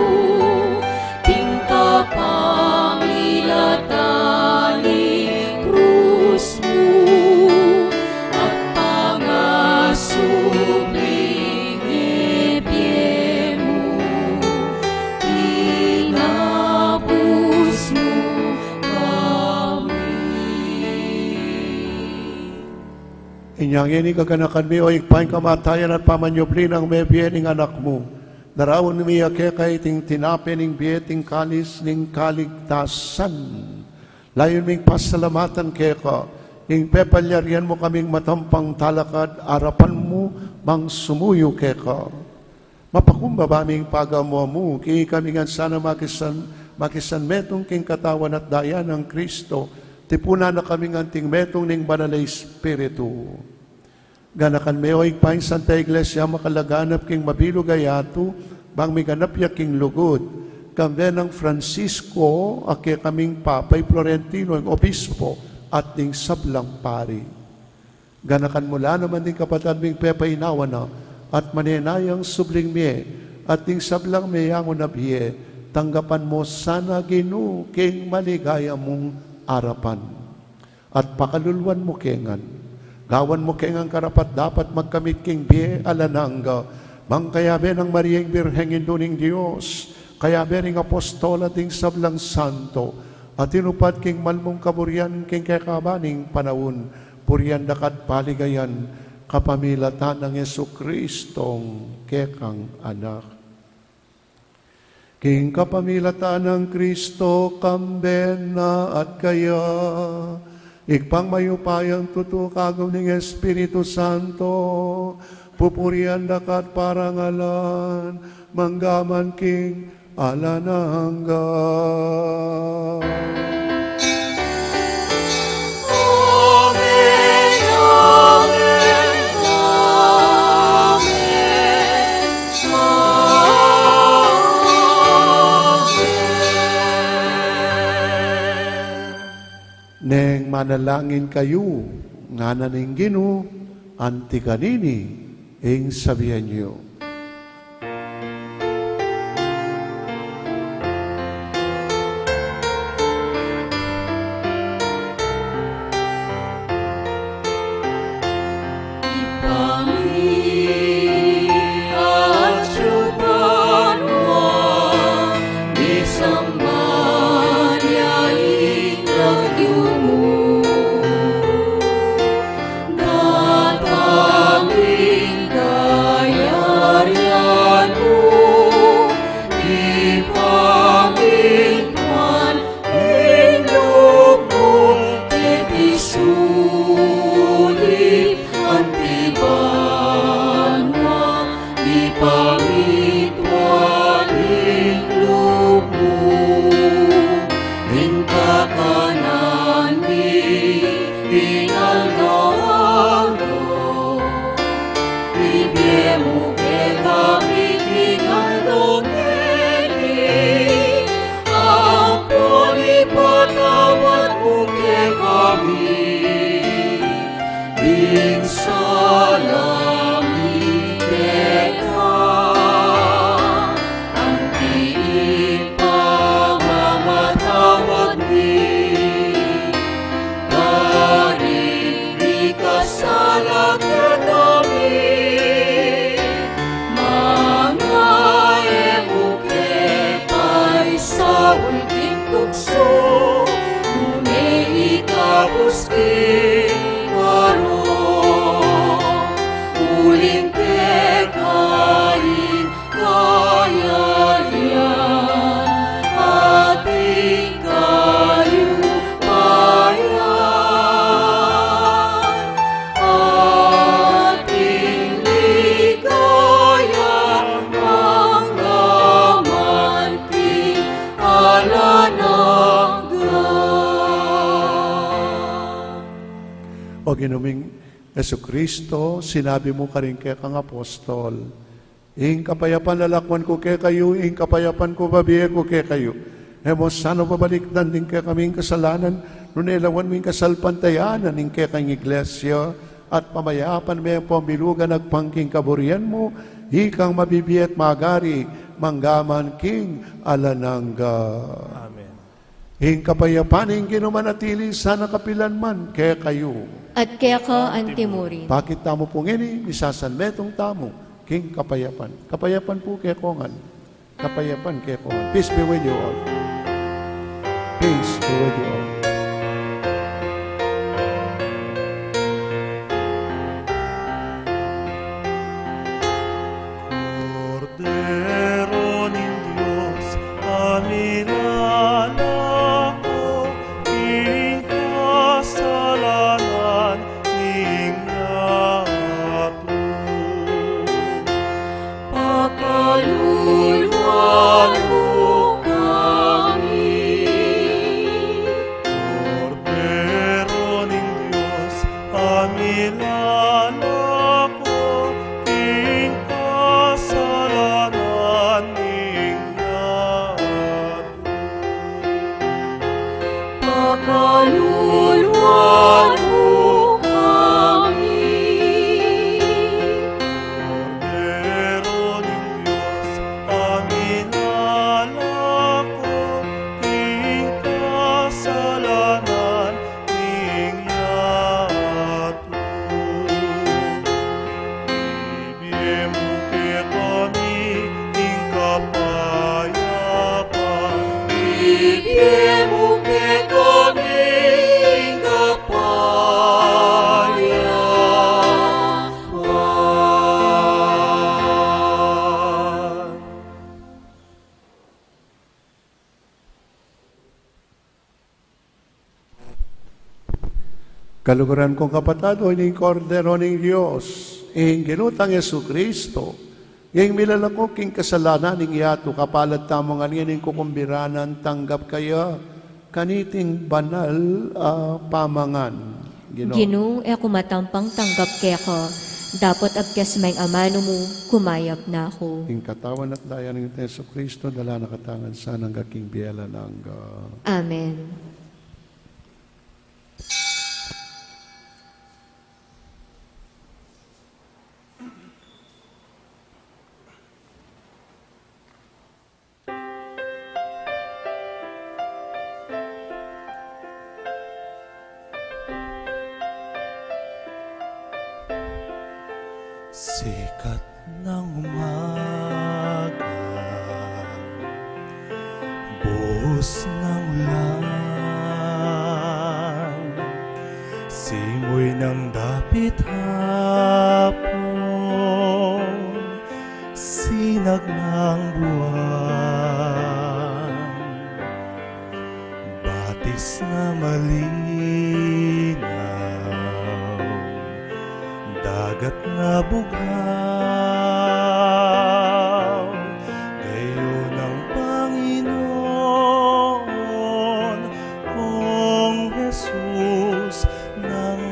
king kapamilatan ning krus mu, at pangasubling mie mu, tinapus mu kami. Inya ngeni kaganakan mi, o Ibpa, ing kamatayan at pamanyubli nang mebie ning Anak mu. Daraun mi ya keka iting tinape ning bie, iting kalis ning kaligtasan. Layun ming pasalamatan keka ing pepalyarian mu kaming matampang talakad arapan mu bang sumuyu keka. Mapakumbaba ming pagamu-amu, king ikami ngan sana makisan, makisanmetung king katawan at daya nang Kristo, tipunan na kami ngan king metung ning Banal a Espiritu. Ganakan me, o Ibpa, ing Santa Iglesia makalaganap king mabilug a yatu, bang miganap ya king lugud, kambe nang Francisco a kekaming Papa, i Florentino ing Obispo, at ding sablang pari. Ganakan mu la naman ding kapatad ming pepainawa na at manenayang subling mie, at ding sablang meyangu na bie, tanggapan mu sana, Ginu, king maligaya mung arapan. At pakaluluan mu ke ngan, gawan mu ke ngan karapat-dapat magkamit king bie alang angga, bang kayabe nang Maria ing Birheng Indu ning Dios, kayabe ring apostol at ding sablang santo, a tinupad king malmung kaburian king kekaban ning panaun, purian daka at paligayan kapamilatan nang Jesucristong kekang Anak. King kapamilatan nang Kristo, kambe na at kaya, Ibpang mayupayang tutu, kagum ning Espiritu Santo, pupurian daka at parangalan, mangga man king alang angga. Amen, amen, amen, amen. Neng manalangin kayu, ngana ning Ginu, anti kanini ing sabian yu. O Ginu ming Jesucristo, sinabi mu karing kekang apostol, "Ing kapayapan lalakwan ku kekayu, ing kapayapan ku bibie ku kekayu. E mu sana babalikdan ding kekaming kasalanan, nune lawan mu ing kasalpantayanan ning kekang Iglesia, at pamayapan me pamilugan agpang king kaburian mu, ikang mabibie at magari, mangga man king alang angga." Amen. Ing kapayapan ning Ginu manatili sana kapilan man kekayu. At keka antimurin. Pakit tamu pu ngeni, misasanmetung tamu king kapayapan. Kapayapan pu kekongan. Kapayapan kekongan. Peace be with you all. Peace be with you all. Kordero ning Dios, a milalako king kasalanan ning yatu. Pakaluluan mu kami. Kordero ning Dios, a milalako king kasalanan ning yatu. Pakaluluan mu kami. Kordero ning Dios, a milalako king kasalanan ning yatu. Ibie mu kekami ing kapayapan. Ibie mu kekami ing kapayapan. Kaluguran kung kapatad, o ning Kordero ning Dios, ing Ginu tang Jesucristo, ing milalako king kasalanan ning yatu. Kapalad tamu ngan ing kukumbiranan tanggap kaya kaniting banal a pamangan. Ginu. Ginu, e ku matampang tanggap keka, dapot agkas me ing amanu mu, kumayap na ku. Ing katawan at daya ning Jesucristo, dala na katamu ngan sana angga king bie alang angga. Amen. Sikat ng umaga, buhos ng ulan, simoy ng dapit hapon, sinag ng buwan, batis na malinaw, dagat na bughaw, gayon ang Panginoon kong Jesus ng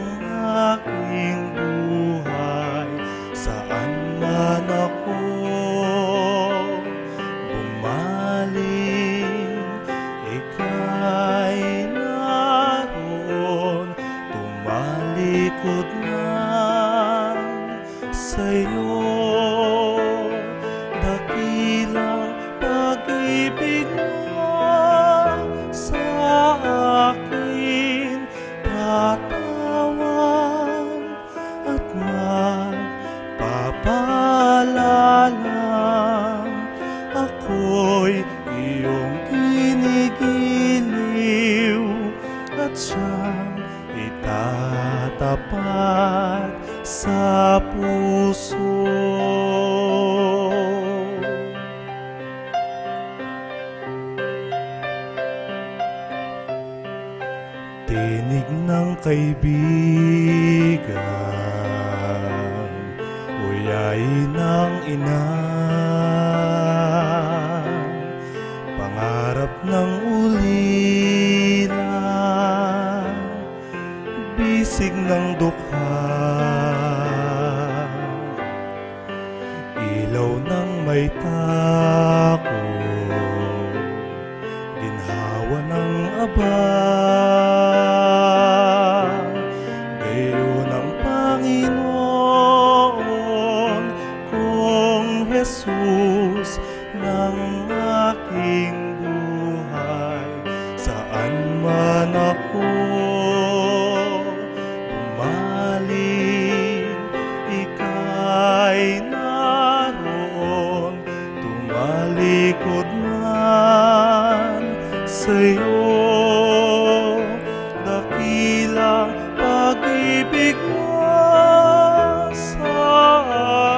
aking buhay. Saan man ako bumaling, ika'y naroon, tumalikod na sa'yo. Dakilang pag-ibig mo sa akin, tatawag at magpapaalala. Ako'y iyong ginigiliw at siyang itatapat sa puso. Tinig ng kaibigan, uyain ng ina, pangarap ng ulila, bisig nang dukha, ilaw nang mayta ku, ginhawa nang aba, gayu nang Panginoon kong Jesus, nang aking buhay. Saan man ako bumalik, ika'y naroon, tumalikod man sa'yo. Dakilang pag-ibig mo sa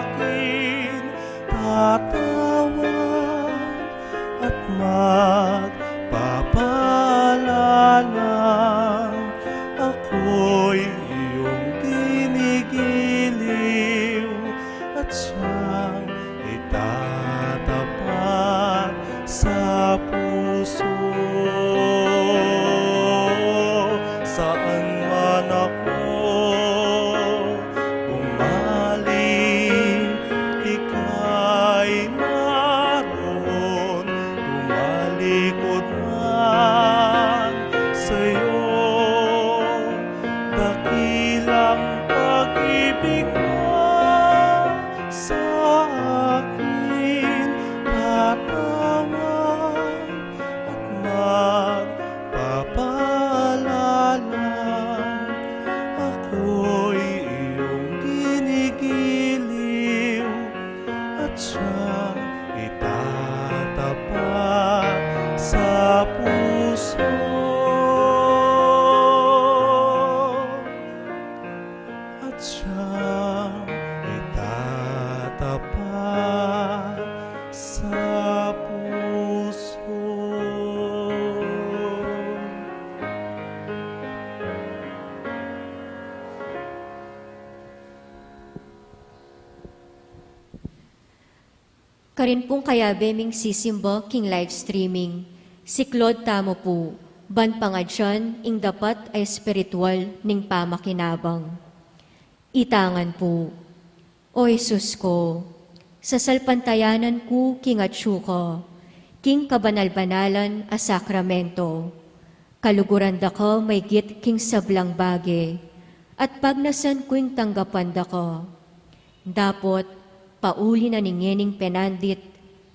akin, tatawag at magpapalalang ako'y iyong ginigiliw at siyang itatapat sa puso. Saan man ako bumalik, ika'y naroon, tumalikod man sa'yo. Dakilang pag-ibig mo sa akin, tatawag at magpapalalang ako'y iyong ginigiliw at siyang itatapat sa puso. At siyang itatapat sa puso. Karin pung kayabe ming sisimba king live streaming, siklaud tamu pu ban pangadyan ing dapat a espiritual ning pamakinabang. Itangan pu. O Jesus ko, sasalpantayanan ku king atsu ka king kabanal-banalan a sakramento. Kaluguran da ka maygit king sablang bage, at pagnasan ku ing tanggapan da ka. Dapot, pauli na ning ngening penandit,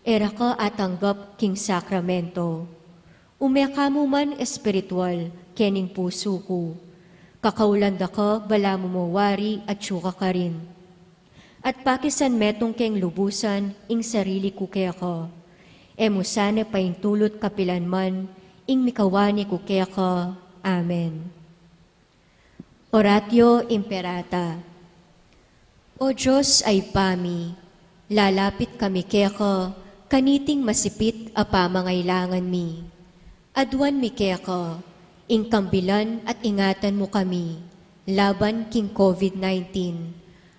e ra ka atanggap king sakramento. Ume ka mu man espiritual kening pusu ku. Kakaulan da ka balamu mo wari atsu ka karin. At pakisan metung keng lubusan ing sarili ku keka. E mu sana paintulut kapilan man ing mikawani ku keka. Amen. Oratio Imperata. O Dios a Ibpa mi, lalapit kami keka kaniting masipit a pamangailangan mi. Aduan mi keka ing kambilan at ingatan mu kami laban king COVID nineteen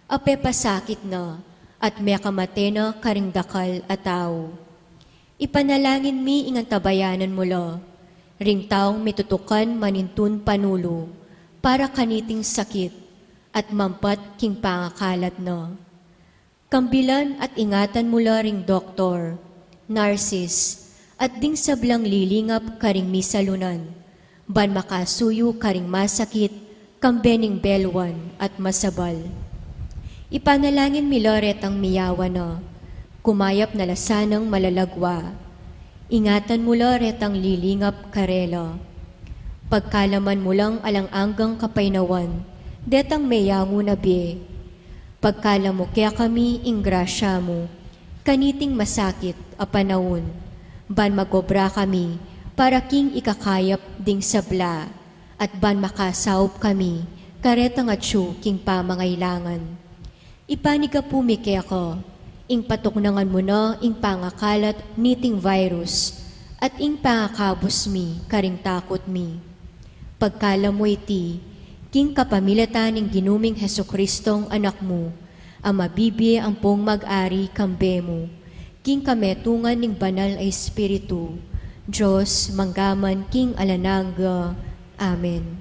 a pepasakit na at mekamate na karing dakal a tau. Ipanalangin mi ing antabayanan mu la ring taung mitutukan manintun panulu para kaniting sakit at mampat king pangakalat na. Kambilan at ingatan mu la ring doktor, narsis, at ding sablang lilingap karing misalunan, ban makasuyu karing masakit kambe ning belwan at masabal. Ipanalangin mi la retang miyawa na, kumayap na la sanang malalagwa. Ingatan mu la retang lilingap karela. Pagkalaman mu lang alang anggang kapaynawan detang meyangu na bie. Pagkalam mu kekami ing grasya mu kaniting masakit a panaun, ban magobra kami para king ikakayap ding sabla, at ban makasaup kami karetang atsu king pamangailangan. Ipanigapu mi keka ing patuknangan mu na ing pangakalat niting virus at ing pangakabus mi karing takut mi. Pagkalam mu iti king kapamilatan ning Ginu ming Jesucristong Anak mu, a mabibie ampong mag-ari kambe mu king kametungan ning Banal a Espiritu, Dios, mangga man king alang angga. Amen.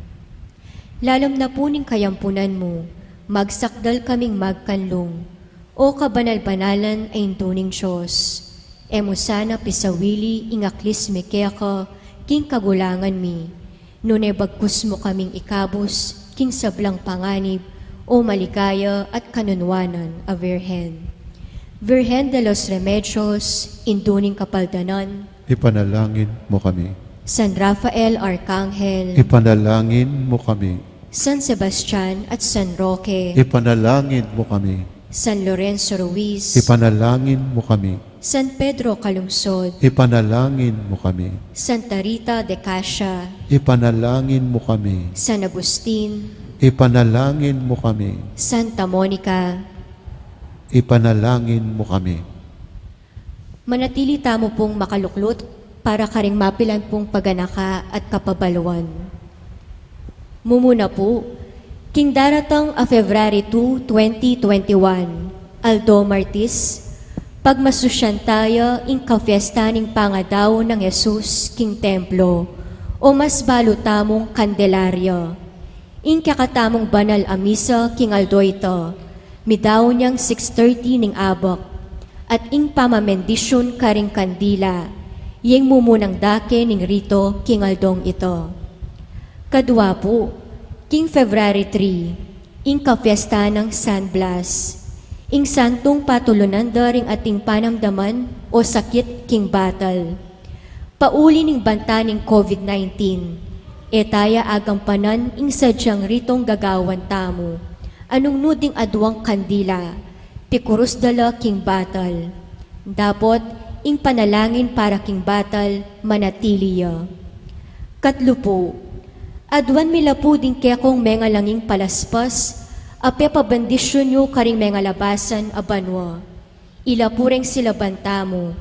Lalam na pu ning kayampunan mu, magsakdal kaming magkanlung, O kabanal-banalan a Indu ning Dios, e mu sana pisawili ing aklis mi keka king kagulangan mi, nune bagkus mu kaming ikabus king sablang panganib, O maligaya at kanunwanan a Virgen. Virgen de los Remedios, Indu ning Kapaldanan, Ipanalangin mu kami. San Rafael Arkanghel, Ipanalangin mu kami. San Sebastian at San Roque, Ipanalangin mu kami. San Lorenzo Ruiz, Ipanalangin mu kami. San Pedro Calungsod, Ipanalangin mu kami. Santa Rita de Cascia, Ipanalangin mu kami. San Agustin, Ipanalangin mu kami. Santa Monica, Ipanalangin mu kami. Manatili tamu pung makaluklut para karing mapilan pung paganaka at kapabaluan. Mumuna pu, king daratang a February two, twenty twenty-one, aldo Martis, pagmasusyan taya ing kafiesta ning pangadaun nang Jesus king templo, o mas balu tamung Candelaria. Ing kekatamung banal a misa king aldo ita, midaun yang six thirty ning abak, at ing pamabendisyun karing kandila, yeng mumunang dake ning rito king aldong ita. Kadua pu, king February three, ing kafiesta nang San Blas, ing santung patulunan da ring ating panamdaman o sakit king batal. Pauli ning banta ning COVID nineteen, e taya agampanan ing sadyang ritong gagawan tamu, anung nu ding aduang kandila, pikurus da la king batal. Dapot, ing panalangin para king batal, manatili ya. Katlu pu, aduan mi la pu ding kekong mengalanging palaspas, a pepabendisyun yu karing mengalabasan a banua. Ila pu reng silaban tamu,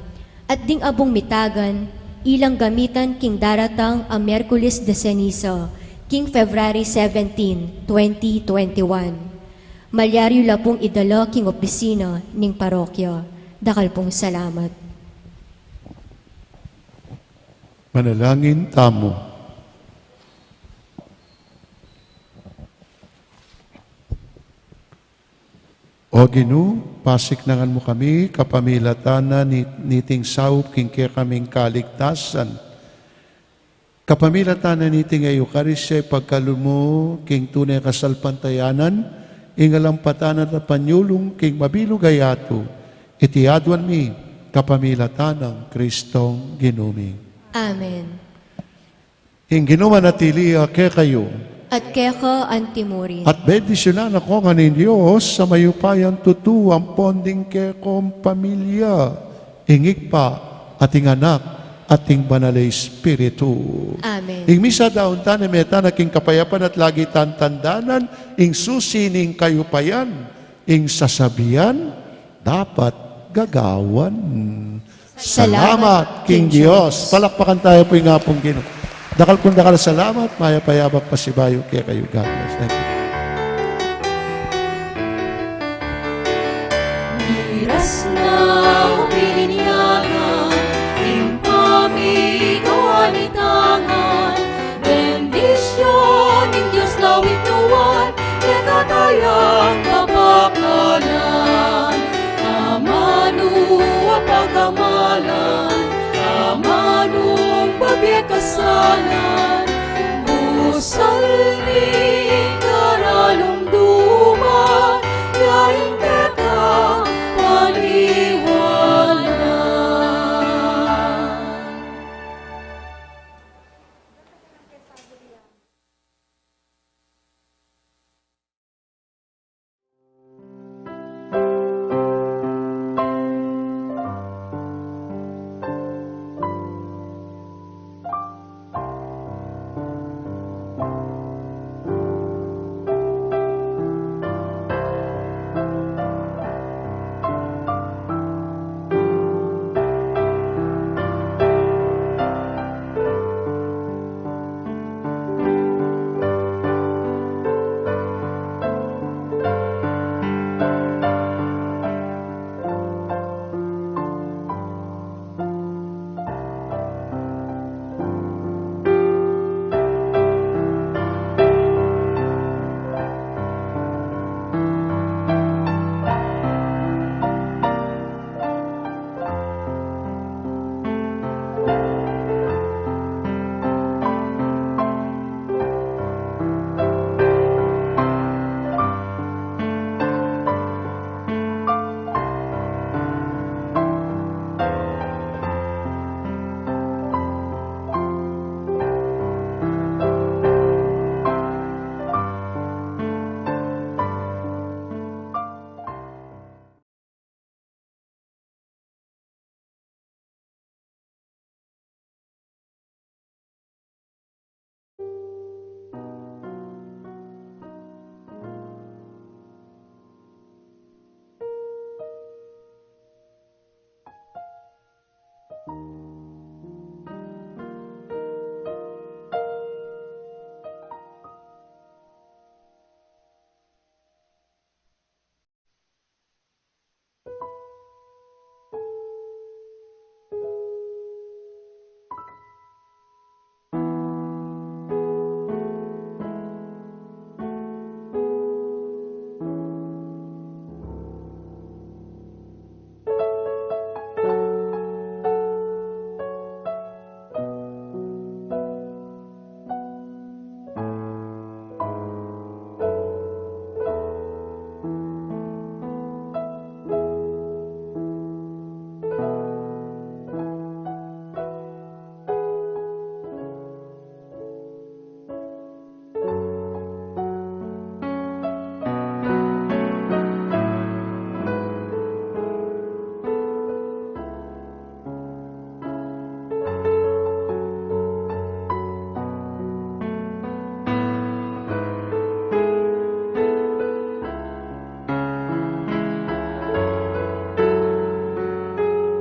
at ding abung mitagan, ilang gamitan king daratang a Miyerkules de Ceniza, king February seventeen, twenty twenty-one. Malyari yu la pung idala king opisina ning parokya. Dakal pung salamat. Manalangin tamu. O Ginu, pasiknangan mu kami kapamilatan na ni, niting saup king kekaming kaligtasan. Kapamilatan na niting Eukaristia, ipagkalub mu king tune kasalpantayanan ing alampatanan at panyulung king mabilug a yatu. Iti aduan mi kapamilatan nang Kristong Ginu mi. Amen. Ing Ginu manatili ya kekayu. At keka antimurin. At bendisyunan na kayu ngan ning Dios a mayupayang tutu ampon ding kekong pamilya, ing Ibpa, at ing Anak, at ing Banal a Espiritu. Amen. Ing misa daun ta na, mete na king kapayapan at lagi tang tandanan ing susi ning kayupayan, ing sasabian, dapat gagawan. Salamat king Dios. Palakpakan tayu pu ing Apung Ginu. Dakal pung dakal a salamat, mayap a yabak pasibayu kekayu. God bless. Thank you. Miras na o bininyagan, ing pamikawanitangan, bendisyun ning Dios lawig nuan, kekatayang kapakanan, amanu a pagamalan, amanung babie kasalan, busal ning